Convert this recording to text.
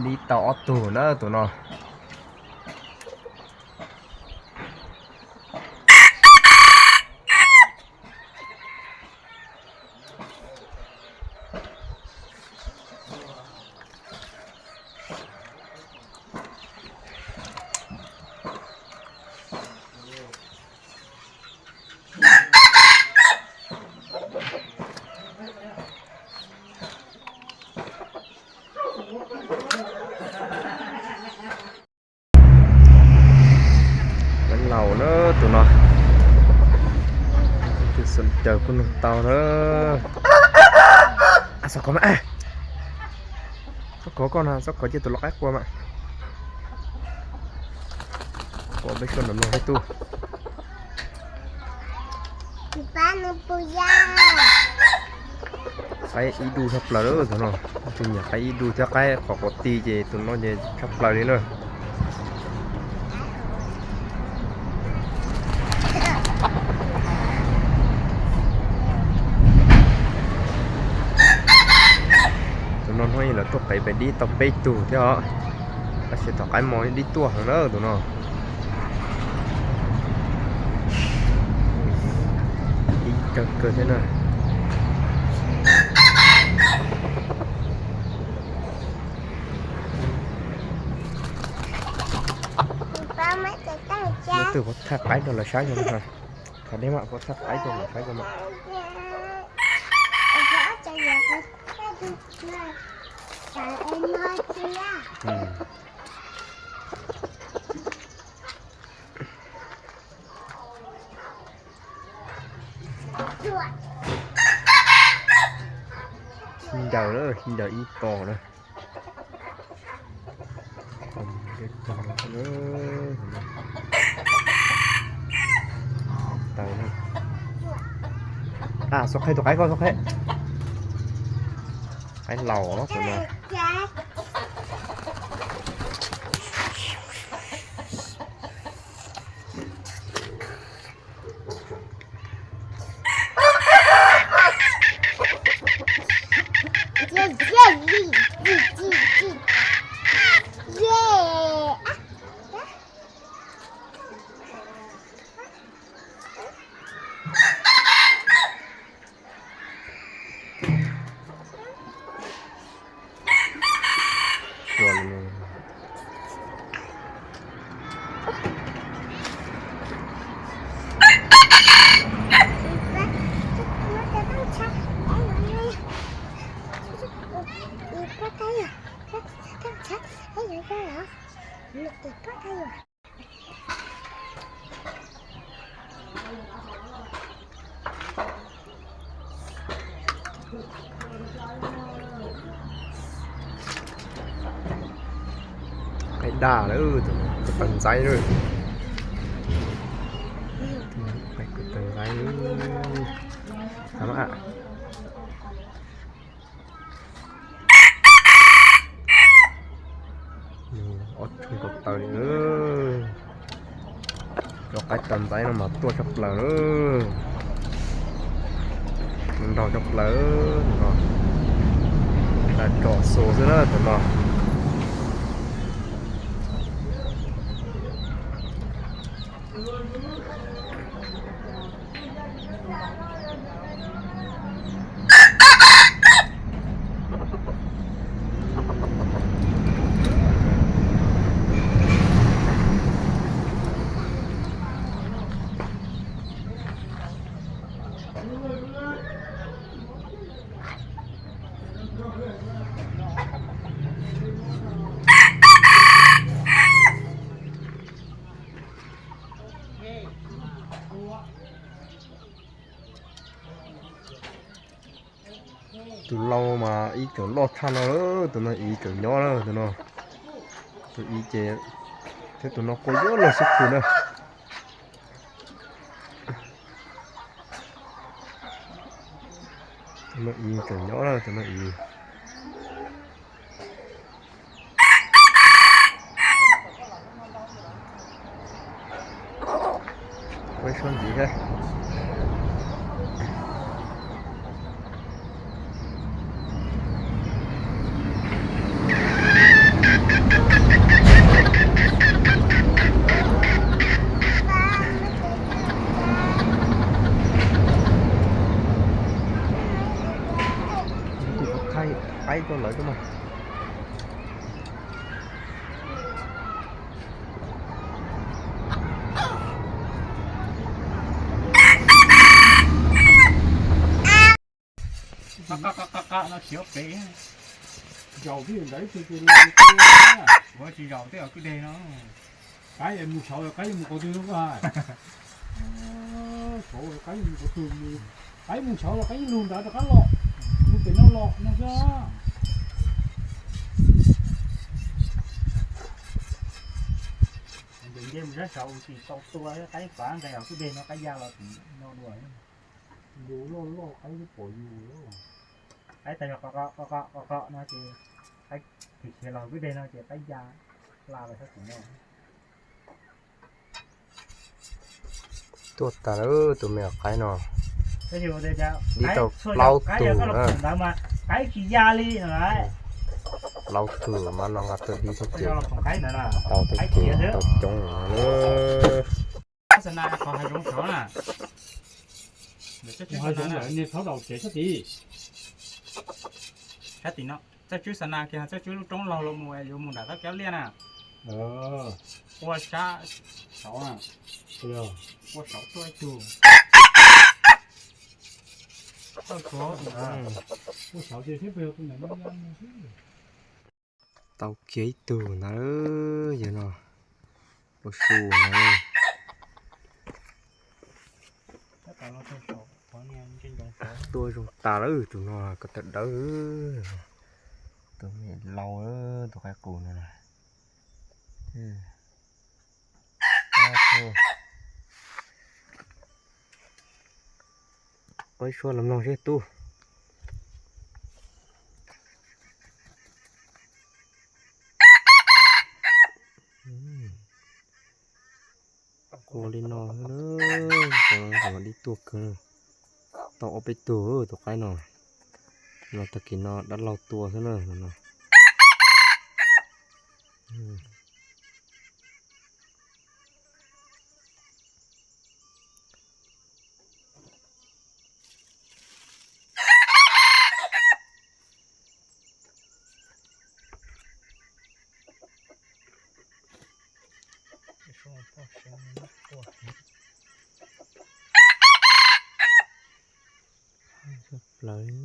Dib tau ob tug na tus no. Laus na tus no. Tus xum caws kuj nug tau na. Xob kov mas, xob kov koj no, xob kov cia tus lau qaib qua mas. Qua peb suab nram mloog peb tub. Qaib ib du tshaj plaws tus no. Tus nyiam qaib ib du thiab qaib qhov quav ti ces tus no ces tshaj plaws li na. Tus no hnub ib lawv tuaj qev pem dib tau peb tug thiab os. Tab sis thaum qaib mos dib tuaj heev na tus no. Ib kawg kawg thiab na. Leej twg puas thaj qaib rau lawv saib no. Qhov deb mas puas thaj qaib rau lawv saib no. Xib ncaws na, xib ncaws ib tog na. Taw na. Xob qheb tus qaib koj, xob qheb. Qaib laus tus no. Qaib daj lawm, tus no kuj tawg ntxaib lawm. Qaib kuj tawg ntxaib lawm. Ob tug nkaus taw li. Cov qaib tawg ntxaib no mas tuaj tshaj plaws lawm. Nraug tshaj plaws no. Tsom xu xwb na tus no. Tus lau mas ib txwm loj tshaj no, tus no ib txwm nyob na tus no. Tus ib ces thiab tus no qua yuav luag xub khw na. Tus no i tseem nyob na, tus no i. Peb suab ntxiv thiab. Kuv qhia qaib rau lawv xwb mas. Qab qab qab qab no khiav pem. Zaum twb ntawd ib tug ces los tua na. Ua tsis zaum twb yog kwj deg no. Qaib mus saud los qaib mus qhov twg lub hais. Saud los qaib mus qhov twg mus. Qaib mus saud los qaib lug ntawd rov qab los. Lug pem no los no xwb. Nce mus sab saud tsis tau tua, qaib fav nqes los kwj deg no qaib ya los tim no dua. Yus loj loj qaib twb pom yus. Qaib tag yog qo qo qo qo no ces qaib khiav khiav los kwj deg no ces qaib ya hla los sab tim no. Tuaj tas lawm tus me nyuam qaib no. Dib tau plaub tug na. Plaub tug mas no nqa tuaj dib thiab ces tau tej ces tau coob no. Xab na qhov hav zoov sov na. Hav zoov lawm niag thaub daus tsev sab tid. Sab tim no, txawj tswb xab na kiag, txawj tswb lub roob laug los mus yuav mus nram toj kev liaj na. Ua sab saud na. Ua saud tuaj ib tug. Ua saud ces seb puas yog tus ntawm no. Tau kiag ib tug ntawd, yawg no ua su ntawd. Tua zoo tas lawm tus no, ko taw dawb. Tus me laus, tus qaib qus no. Peb suab los mloog seb tub. Ua li no xwb, dib tuaj kawg. Tau ob peb tug tus qaib no. Los tag kis no dab laug tua xwb na no. Plaws li.